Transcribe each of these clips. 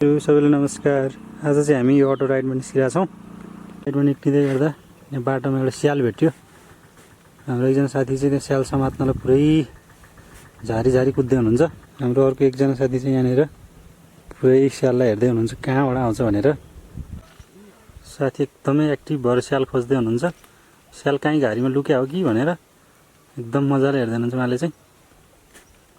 सबैलाई नमस्कार। आज चाहिँ हामी यो अटो राइडमा निस्किरहेका छौँ। राइडमा निक्लिँदै गर्दा यहाँ बाटोमा एउटा स्याल भेट्यो। हाम्रो एकजना साथी चाहिँ त्यहाँ स्याल समात्नलाई पुरै झारी कुद्दै हुनुहुन्छ। हाम्रो अर्को एकजना साथी चाहिँ यहाँनिर पुरै स्याललाई हेर्दै हुनुहुन्छ कहाँबाट आउँछ भनेर। साथी एकदमै एक्टिभ भएर स्याल खोज्दै हुनुहुन्छ। स्याल कहीँ घारीमा लुक्या हो कि भनेर एकदम मजाले हेर्दै हुनुहुन्छ उहाँले चाहिँ।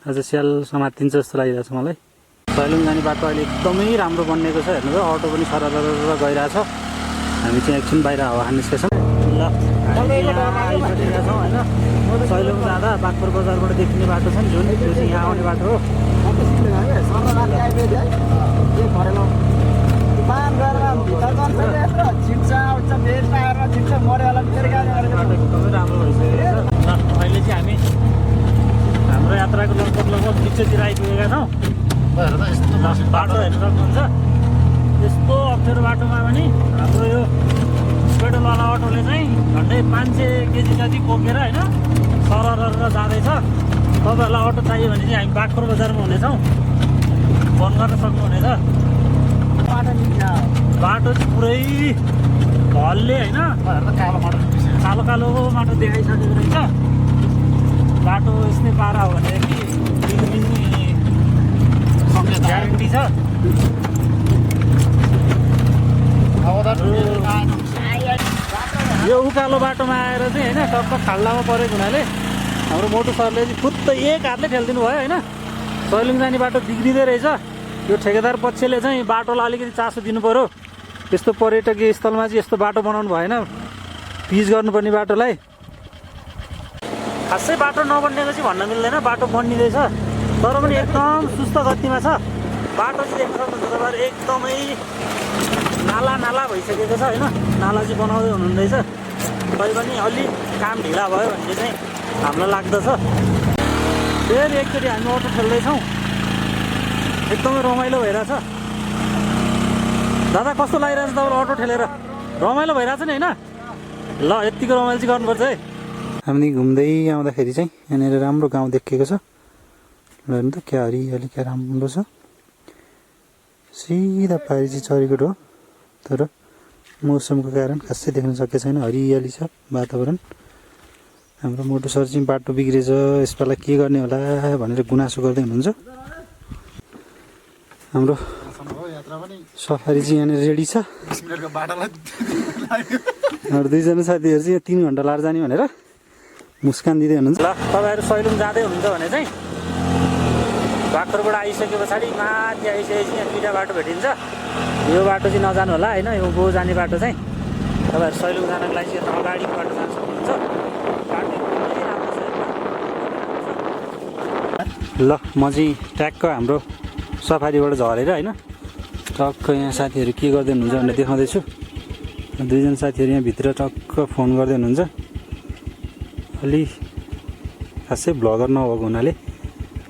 आज स्याल समातिन्छ जस्तो लागिरहेछ मलाई। सैलुङ जाने बाटो अहिले एकदमै राम्रो बनिएको छ। हेर्नु त अटो पनि सरर गइरहेछ। हामी चाहिँ एकछिन बाहिर हावा खान निस्केछौँ। ल आइसकेका छौँ होइन। सैलुङ जाँदा बागपुर बजारबाट देखिने बाटो छ नि जुन, त्यो चाहिँ यहाँ आउने बाटो हो। अहिले चाहिँ हामी हाम्रो यात्राको लगभग बिचतिर आइपुगेका छौँ। बाटो हेर्नु सक्नुहुन्छ। यस्तो अप्ठ्यारो बाटोमा पनि हाम्रो यो पेट्रोलवाला अटोले चाहिँ झन्डै 500 केजी जति बोकेर होइन सरर जाँदैछ। तपाईँहरूलाई अटो चाहियो भने चाहिँ हामी बागपुर बजारमा हुनेछौँ, फोन गर्न सक्नुहुनेछ। बाटो चाहिँ पुरै भलले होइन कालो कालो माटो देखाइसकेको रहेछ। बाटो यस्तै पारा हो भने कि ग्यारेन्टी छ। यो उकालो बाटोमा आएर चाहिँ होइन टक्क खाल्डामा परेको हुनाले हाम्रो मोटु सरले चाहिँ खुत्त एक हातले ठेलिदिनु भयो होइन। सैलुङ जाने बाटो बिग्रिँदै रहेछ। यो ठेकेदार पक्षले चाहिँ बाटोलाई अलिकति चासो दिनु पऱ्यो। यस्तो पर्यटकीय स्थलमा चाहिँ यस्तो बाटो बनाउनु भएन। पिच गर्नुपर्ने बाटोलाई। खासै बाटो नबनिएको चाहिँ भन्न मिल्दैन, बाटो बनिँदैछ तर पनि एकदम सुस्त गतिमा छ। बाटो चाहिँ देख्न सक्नुहुन्छ तपाईँहरू एकदमै नाला भइसकेको छ होइन। नाला चाहिँ बनाउँदै हुनुहुँदैछ। तैपनि अलि काम ढिला भयो भन्ने चाहिँ हामीलाई लाग्दछ। फेरि एकचोटि हामी अटो खेल्दैछौँ। एकदमै रमाइलो भइरहेछ। दादा कस्तो लागिरहेछ तपाईँलाई अटो ठेलेर? रमाइलो भइरहेछ नि होइन? ल यत्तिको रमाइलो चाहिँ गर्नुपर्छ है। हामी घुम्दै आउँदाखेरि चाहिँ यहाँनिर राम्रो गाउँ देखिएको छ। हेर्नु त क्या हरियाली, क्या राम्रो छ। सिधा पारि चाहिँ चरीकोट हो तर मौसमको कारण खासै देख्न सकेको छैन। हरियाली छ वातावरण। हाम्रो मोटु सर चाहिँ बाटो बिग्रेछ यसपालि के गर्ने होला भनेर गुनासो गर्दै हुनुहुन्छ। हाम्रो सफारी चाहिँ यहाँनिर रेडी छ। हाम्रो दुईजना साथीहरू चाहिँ 3 घन्टा लाएर जाने भनेर मुस्कान दिँदै हुनुहुन्छ। ल तपाईँहरू सैलुङ जाँदै हुनुहुन्छ भने चाहिँ बागपुरबाट आइसके पछाडि माथि आइसकेपछि यहाँ 2टा बाटो भेटिन्छ। यो बाटो चाहिँ नजानु होला होइन। यो गो जाने बाटो चाहिँ तपाईँहरू सैलुङ जानको लागि चाहिँ अगाडिको बाटो जान सक्नुहुन्छ। बाटो एकदमै राम्रो छ। ल म चाहिँ ट्याक्क हाम्रो सफारीबाट झरेर होइन टक्क यहाँ साथीहरू के गर्दै हुनुहुन्छ भनेर देखाउँदैछु। दुईजना साथीहरू यहाँ भित्र टक्क फोन गर्दै हुनुहुन्छ। अलि खासै भ्लगर नभएको हुनाले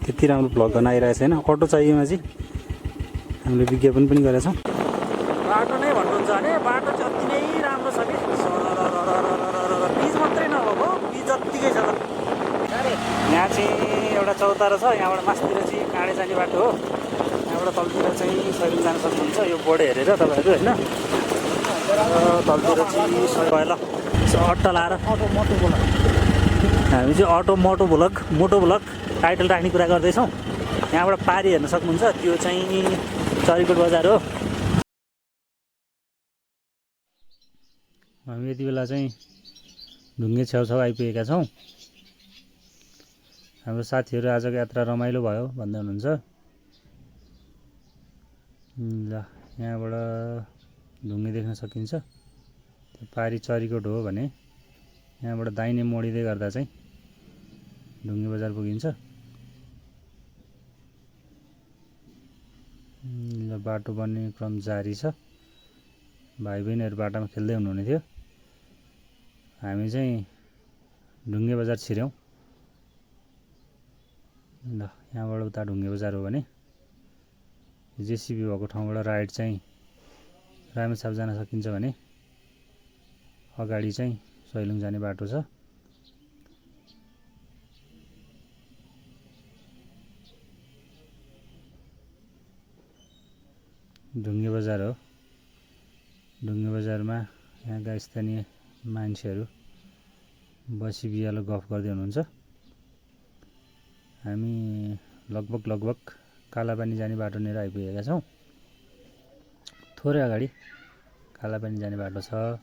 त्यति राम्रो भ्लग गर्न आइरहेको छैन। अटो चाहिएमा चाहिँ हामीले विज्ञापन पनि गरेका छौँ। बाटो नै भन्नुहुन्छ भने बाटो चाहिँ अति नै राम्रो छ कि पिच मात्रै नभएको पिच जत्तिकै छ त। यहाँ चाहिँ एउटा चौतारा छ। यहाँबाट मास्तिर चाहिँ काँडे जाने बाटो हो। यहाँबाट तलतिर चाहिँ सैलुङ जान सक्नुहुन्छ। यो बोर्ड हेरेर तपाईँहरू होइन। तलतिर चाहिँ ल अट्टा लाएर हामी चाहिँ मोटो भ्लग टाइटल राख्ने कुरा गर्दैछौँ। यहाँबाट पारी हेर्न सक्नुहुन्छ। त्यो चाहिँ चरीकोट बजार हो। हामी यति बेला चाहिँ ढुङ्गे छेउछाउ आइपुगेका छौँ। हाम्रो साथीहरू आजको यात्रा रमाइलो भयो भन्दै हुनुहुन्छ। ल यहाँबाट ढुङ्गे देख्न सकिन्छ। त्यो पारी चरीकोट हो भने यहाँबाट दाहिने मोडिँदै गर्दा चाहिँ ढुङ्गे बजार पुगिन्छ। ल बाटो बन्ने क्रम जारी छ। भाइ बहिनीहरू बाटोमा खेल्दै हुनुहुने थियो। हामी चाहिँ ढुङ्गे बजार छिर्यौँ। ल यहाँबाट उता ढुङ्गे बजार हो भने जेसिबी भएको ठाउँबाट राइट चाहिँ रामेछाप जान सकिन्छ भने अगाडि चाहिँ सैलुङ जाने बाटो छ। ढुङ्गे बजार हो। ढुङ्गे बजारमा यहाँका स्थानीय मान्छेहरू बसी बिहालो गफ गर्दै हुनुहुन्छ। हामी लगभग कालापानी जाने बाटोनिर आइपुगेका छौँ। थोरै अगाडि कालापानी जाने बाटो छ।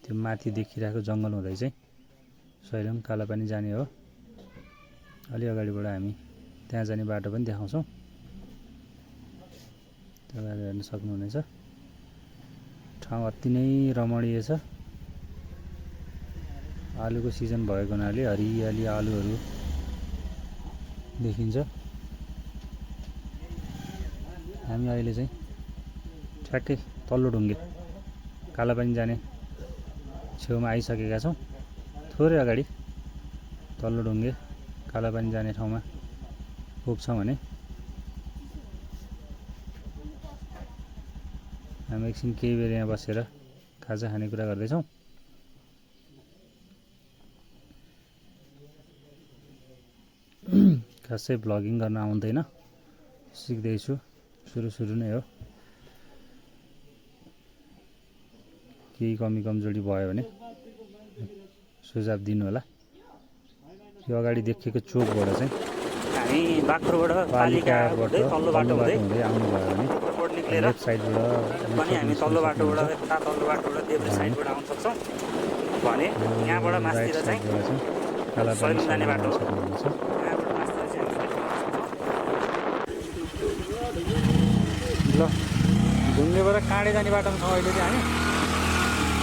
त्यो माथि देखिरहेको जङ्गल हुँदै चाहिँ सैलुङ कालापानी जाने हो। अलि अगाडिबाट हामी त्यहाँ जाने बाटो पनि देखाउँछौँ, तपाईँहरू हेर्न सक्नुहुनेछ। ठाउँ अति नै रमणीय छ। आलुको सिजन भएको हुनाले हरियाली आलुहरू देखिन्छ। हामी अहिले चाहिँ ठ्याक्कै तल्लो ढुङ्गे कालापानी जाने छेउमा आइसकेका छौँ। थोरै अगाडि तल्लो ढुङ्गे कालापानी जाने ठाउँमा पुग्छौँ भने हामी एकछिन केही बेर यहाँ बसेर खाजा खाने कुरा गर्दैछौँ। खासै भ्लगिङ गर्न आउँदैन, सिक्दैछु, सुरु नै हो। केही कमी कमजोरी भयो भने सुझाव दिनु होला। यो अगाडि देखेको चोकबाट चाहिँ हामी बाख्रोबाट पालिकाबाट तल्लो बाटो हुँदै आउनुभयो भने लेफ्ट साइडबाट पनि हामी तल्लो बाटोबाट देब्रे साइडबाट आउन सक्छौँ भने यहाँबाट मास्तिर चाहिँ सैलुङ जाने बाटो हो। ल ढुङ्गेबाट काँडे जाने बाटोमा छौँ अहिले चाहिँ हामी।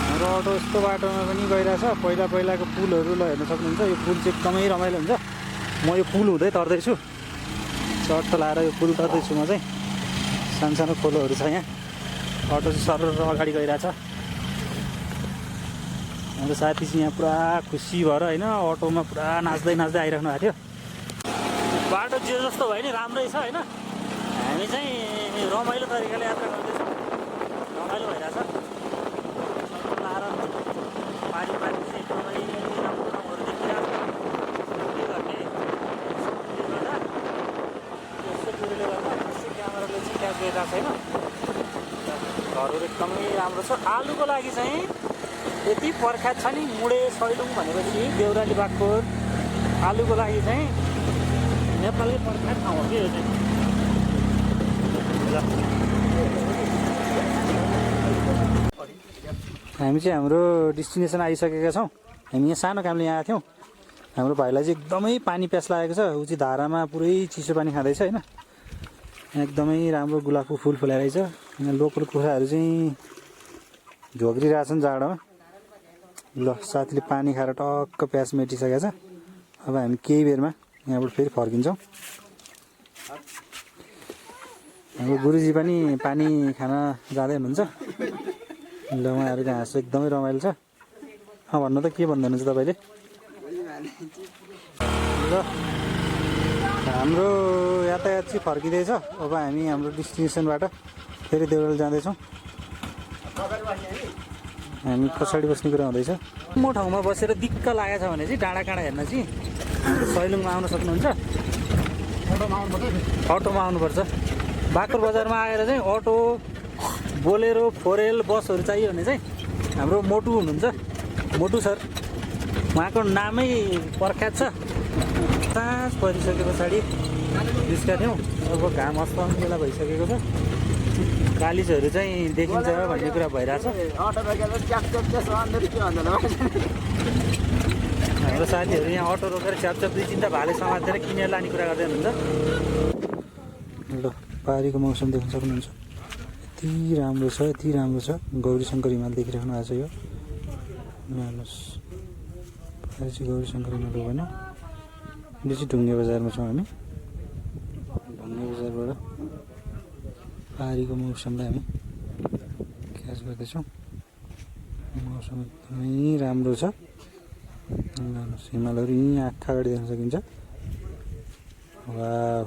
हाम्रो अटो यस्तो बाटोमा पनि गइरहेछ। पहिलाको पुलहरू ल हेर्न सक्नुहुन्छ। यो पुल चाहिँ एकदमै रमाइलो हुन्छ। म यो पुल हुँदै तर्दैछु, चट्ट लाएर यो पुल तर्दैछु म चाहिँ। सानो खोलोहरू छ यहाँ। अटो चाहिँ सरर अगाडि गइरहेछ। हाम्रो साथी चाहिँ यहाँ पुरा खुसी भएर होइन अटोमा पुरा नाच्दै आइराख्नु भएको थियो। बाटो जे जस्तो भयो नि राम्रै छ होइन। हामी चाहिँ रमाइलो तरिकाले यात्रा गर्दैछौँ। रमाइलो भइरहेछ। लाएर पानी चाहिँ एकदमै राम्रो ठाउँहरू देखिरहेको छ। के गर्ने यस्तो कुरोले गर्दा यस्तो क्यामेराले चाहिँ क्याच गरिरहेको छैन। घरहरू एकदमै राम्रो छ। आलुको लागि चाहिँ यति पर्खात छ नि, मुडे सैलुङ भनेपछि देउराली बागकोट आलुको लागि चाहिँ नेपालकै पर्खात ठाउँ हो कि यो चाहिँ। हामी चाहिँ हाम्रो डेस्टिनेसन आइसकेका छौँ। हामी यहाँ सानो कामले यहाँ आएको थियौँ। हाम्रो भाइलाई चाहिँ एकदमै पानी प्यास लागेको छ। ऊ चाहिँ धारामा पुरै चिसो पानी खाँदैछ होइन। यहाँ एकदमै राम्रो गुलाबको फुल फुलाइरहेछ। यहाँ लोकल कुखुराहरू चाहिँ झोक्रिरहेछन् जाडोमा। ल साथीले पानी खाएर टक्क प्यास मेटिसकेको छ। अब हामी केही बेरमा यहाँबाट फेरि फर्किन्छौँ। हाम्रो गुरुजी पनि पानी खान जाँदै हुनुहुन्छ। ल उहाँहरूको हाँसो एकदमै रमाइलो छ। भन्नु त के भन्दै हुनुहुन्छ तपाईँले? ल हाम्रो यातायात चाहिँ फर्किँदैछ। अब हामी हाम्रो डेस्टिनेसनबाट फेरि देउराली जाँदैछौँ। हामी पछाडि बस्ने कुरा हुँदैछ। म ठाउँमा बसेर दिक्क लागेको छ भने चाहिँ डाँडा काँडा हेर्न चाहिँ सैलुङमा आउन सक्नुहुन्छ। अटोमा आउनुपर्छ। बाख्रो बजारमा आएर चाहिँ अटो, बोलेरो, फोरेल बसहरू चाहियो भने चाहिँ हाम्रो मोटु हुनुहुन्छ, मोटु सर। उहाँको नामै प्रख्यात छ। साँझ परिसके पछाडि निस्केका थियौँ। अब घाम अस्ताउने बेला भइसकेको छ। कालिजहरू चाहिँ देखिन्छ भन्ने कुरा भइरहेछ। हाम्रो साथीहरू यहाँ अटो रोकेर च्यापच्याप 2-3 भाले समातेर किनेर लाने कुरा गर्दै हुनुहुन्छ। ल पारीको मौसम देख्न सक्नुहुन्छ। यति राम्रो छ, यति राम्रो छ। गौरीशङ्कर हिमाल देखिराख्नु भएको छ। यो हेर्नुहोस्, पारी चाहिँ गौरीशङ्कर हिमाल हो भने यो चाहिँ ढुङ्गे बजारमा छौँ हामी। ढुङ्गे बजारबाट पारीको मौसमलाई हामी क्याच गर्दैछौँ। मौसम एकदमै राम्रो छ। हेर्नुहोस् हिमालहरू यहीँ आँखा अगाडि देख्न सकिन्छ। वाह।